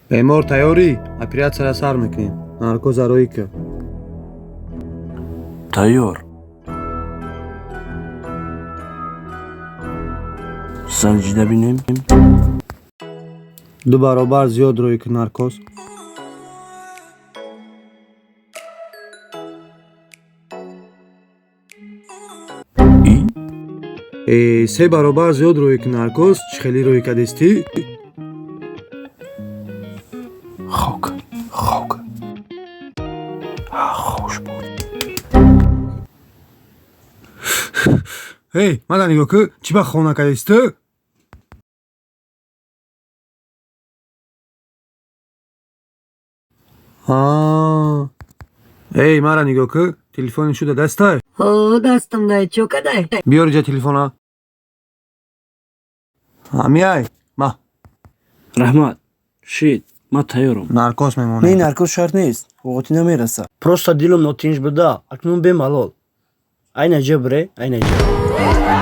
Бемор тайёрӣ? Оператсияра сар мекунем. Наркоза роӣ кар. Тайёр. Санҷида бинем. Ду баробар зиёд роӣ кун наркоз. И? Э, се баробар зиёд роӣ кун наркоз. Чӣ хеле роӣ кардистӣ? Хок, хок. Хуш буд. Эй, мана нигоҳ кун, чӣ ба хона кардистӣ? Эй, мара нигоҳ кун, телефони шуда дастай? Ҳо, дастам дай, чо кадай? Биёр иҷа телефона. Ҳамияй, ма. Раҳмат. Шид, ман тайёрам. Наркоз Не, мемонем. Наркоз шарт нест, оғотӣ намераса. Просто дилам нотинҷ буда, акнун бемалол. Айна ҷа бире, айна ҷа.